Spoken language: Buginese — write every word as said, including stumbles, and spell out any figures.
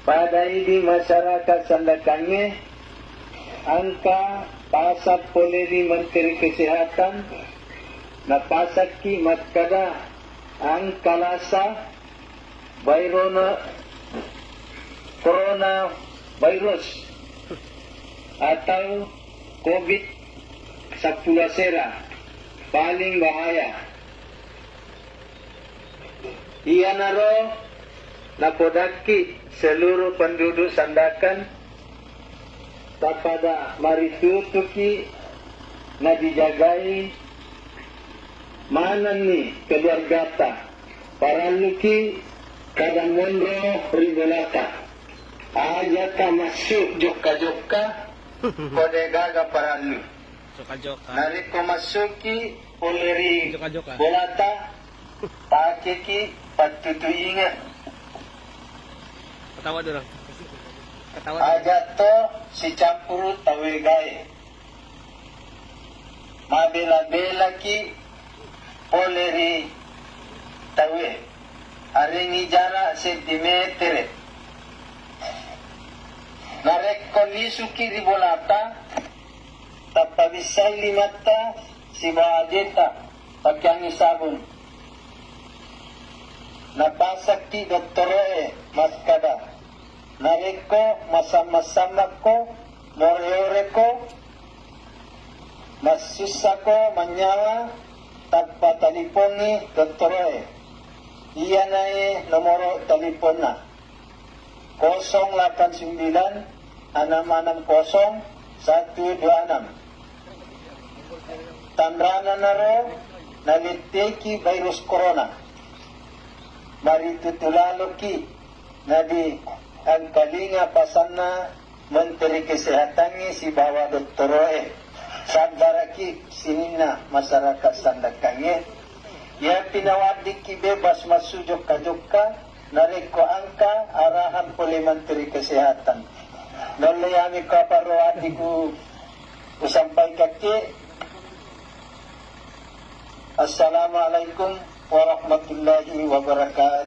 Pada idi masyarakat Sandakangnge, engka pasang pole ri Menteri Kesehatan, napasakki makkada engka lasa virona-, coronavirus atau covid seppulo asera paling bahaya. Iyanaro napodakki seluruh penduduk Sandakan, tapada maritutuki nadijagai manenni keluargata, paralluki kada monro ri bolata. Ajaka massu jokka-jokka, ko degaga parallu. Jokka-jokka. Narekko massuki pole ri Jokka-jokka. Bolata, pakeki pattutu inge. Ketawa dulu. Ketawa dulu. Aja to sicampuru tauwe gae. Mabela-belaki pole ri tauwe. Arengi jarak sentimetere. Narekko lisuki ri bolata, tappa bissai limatta sibawa ajeta pakeangngi sabung. Napasakki dottoro'e makkada, narekko masamma-sammakko, more-oreko, massussako mannyawa, tappa talipongngi dottoro'e. Iyanae nomoro taliponna. Kosong lapan sembilan, enam enam kosong, satu dua enam. Tanrananaro naletteki virus corona. Maritutu laloki nadi engkalinga pasanna Menteri Kesehatangnge sibawa dottoroe. Sabbaraki sininna masyarakat Sandakangnge. Yapi nawaddikki bebas massu jokka-jokka, narekko engka arahan pole Menteri Kesehatan. Naulle yami kaparo addiku usampaikakki. Assalamualaikum warahmatullahi wabarakatuh.